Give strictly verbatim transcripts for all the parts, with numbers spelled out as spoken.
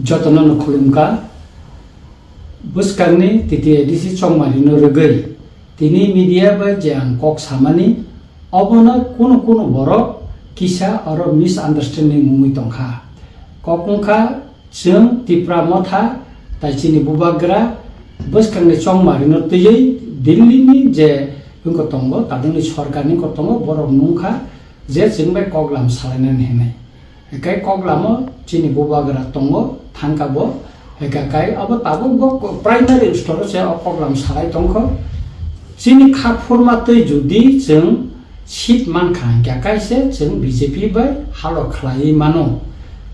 Jotono no khulumkha. Bwskangni T T A D C chongmarino rwgwi tini media bai je ang kok samani, obono kunu kunu borok kisa oro misunderstanding wngwi tongkha. Kok wngkha, chwng Tipra Motha tai chini bubagra bwskangni chongmarino twiwi Delhi ni je wngkha tongo, tabukni sorkarni wngkha tongo, borok nungkha je chwng bai koklam salainani hinwi. Hinkhe koklamo chini bubagra tongo, thangkha bo. Hinkhe kai abo tabuk bo primary store se o koklam salai tongkho. Chini kha phurma twi judi chwng seat mankha hinkhe kaise chwng B J P bai halo khlaiwi mano.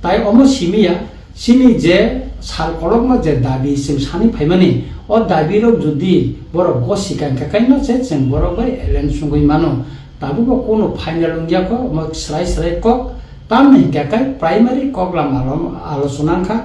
Tai omo simiya, chini je sal kolokma je dabi chwng sani phaimani, o dabi rok judi borok gosika hinkhe kaino se chwng borok bai alliance wngwi mano. Tabukbo kunu final wngya kho, omo srai srai kok, tamni hinkhe kai primary koklam alo-, alochona wngkha.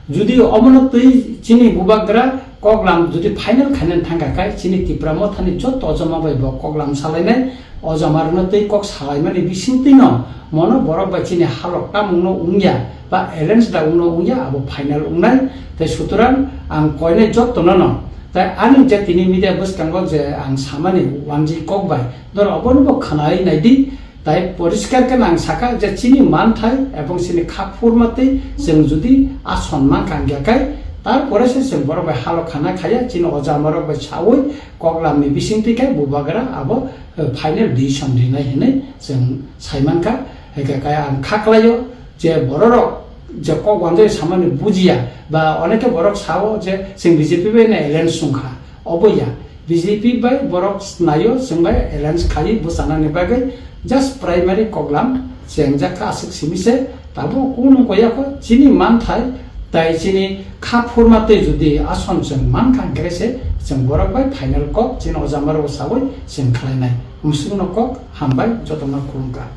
Judi omono twi chini bubagra koklam judi final khainani thangkha kai, chini Tipra Mothani joto ojama bai bo koklam salainai, ojama rwno twi kok salaimani bisingtwino mono borok bai chini halok tamungno wngya, ba alliance da wngno wngya, abo final wngnai. Tai sutorang ang koinai jotono no, tai ani je tini media bwskango je ang samani wanjwi kok bai, doro obono bo khwnai naidi. Tai poriskar khe nang sakha je chini manthai ebong chini kha phurma twi chwng judi ason mankha hinkhe kai, tarpore se chwng borok bai halo khana khaya, chini ojamarok bai saui koklamni bisingtwi khe bubagra abo, eh, final decision rinai hinwi chwng saimankha. Hinkhe kai ang kha klaio je bororok je kok wanjwi samani bujiya, ba onekhe borok sao je chwng B J P bai no alliance wngkha, obo ya. B J P bai borok naio chwng bai alliance khaiwi bwchanani bagwi just primary koklam chengjak kha aswk simi se, tabuk kunu koya kho chini manthai tai chini kha phurma twi judi ason chwng mankha hinkhe se chwng borok bai final kok chini ojamarok saui chwng khlainai. Musungno kok hambai, jotono khulumkha.